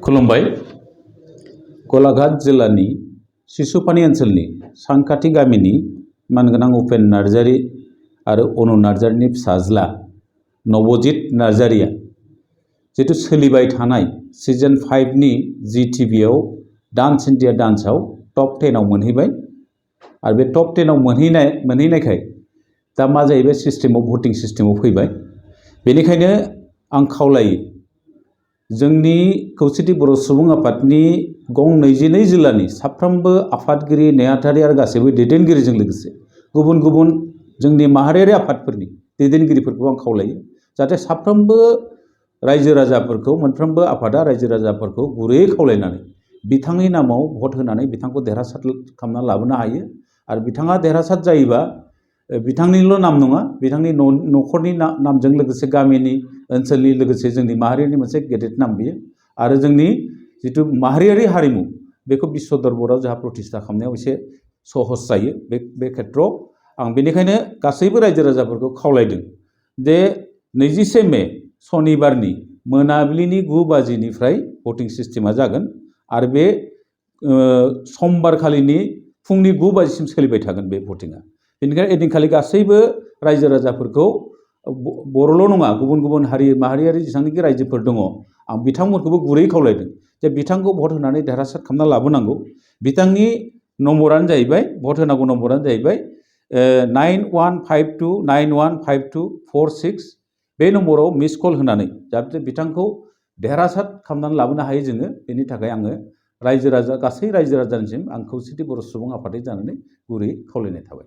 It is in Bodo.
खुलुमबाय। गलाघाट जिल्लानि सिसुपानी ओनसोलनि सांखाथि गामिनि मानगोनां उपेन नार्जारी आरो अनु नार्जारीनि फिसाज्ला नवजित नार्जारीया जितु सोलिबाय थानाय सीजन 5 नि जीटीवीआव डांस इंडिया डांसआव टप 10 आव मोनहैबाय आरो बे टप 10 आव मोनहैनायखाय दा मा जाहैबाय सिस्टेमाव भटिं सिस्टेमाव फैबाय। बेनिखायनो आं खावलायो जोंनि खौसेथि बर' सुबुं आफादनि गं 22 जिल्लानि साफ्रोमबो आफादगिरि नेहाथारि आरो गासैबो दैदेनगिरिजों लोगोसे गुबुन गुबुन जोंनि माहारियारि आफादफोरनि दैदेनगिरिफोरखौ आं खावलायो जाहाथे साफ्रोमबो रायजो राजाफोरखौ मोनफ्रोमबो आफादा रायजो राजाफोरखौ गुरैयै खावलायनानै बिथांनि नामाव भट होनानै बिथांखौ देरहासार खालामना लाबोनो हायो आरो बिथाङा देरहासार जायोबा बिथांनिल' नाम नङा बिथांनि न'खरनि नामजों लोगोसे गामिनि ओनसोलनि लोगोसे जोंनि माहारिनि मोनसे गेदेर नाम बियो आरो जोंनि जितु माहारियारि हारिमु बेखौ विश्व दरबाराव जोंहा प्रतिष्ठा खालामनायाव एसे सहज जायो। बे खेत्रआव आं बेनिखायनो गासैबो रायजो राजाफोरखौ खावलायदों जे 21 मे शनिबारनि मोनाबिलिनि 9 बाजिनिफ्राय भटिं सिस्टेमा जागोन आरो बे समबारखालिनि फुंनि 9 बाजिसिम सोलिबाय थागोन बे भटिंआ। बेनिखायनो एदिनखालि गासैबो रायजो राजाफोरखौ बर'ल' नङा गुबुन गुबुन हारि माहारियारि जेसेबांनाखि रायजोफोर दङ आं बिथांमोनखौबो गुरै खावलायदों जे बिथांखौ भट होनानै देरहासार खालामना लाबोनांगौ। बिथांनि नम्बरानो जाहैबाय भट होनांगौ नम्बरानो जाहैबाय 9152915246 बे नम्बराव मिस कल होनानै जाहाथे बिथांखौ देरहासार खालामनानै लाबोनो हायो जोङो। बेनि थाखाय आङो गासै रायजो राजानिसिम आं खौसेथि बर' सुबुं आफादै जानानै गुरै खावलायनाय थाबाय।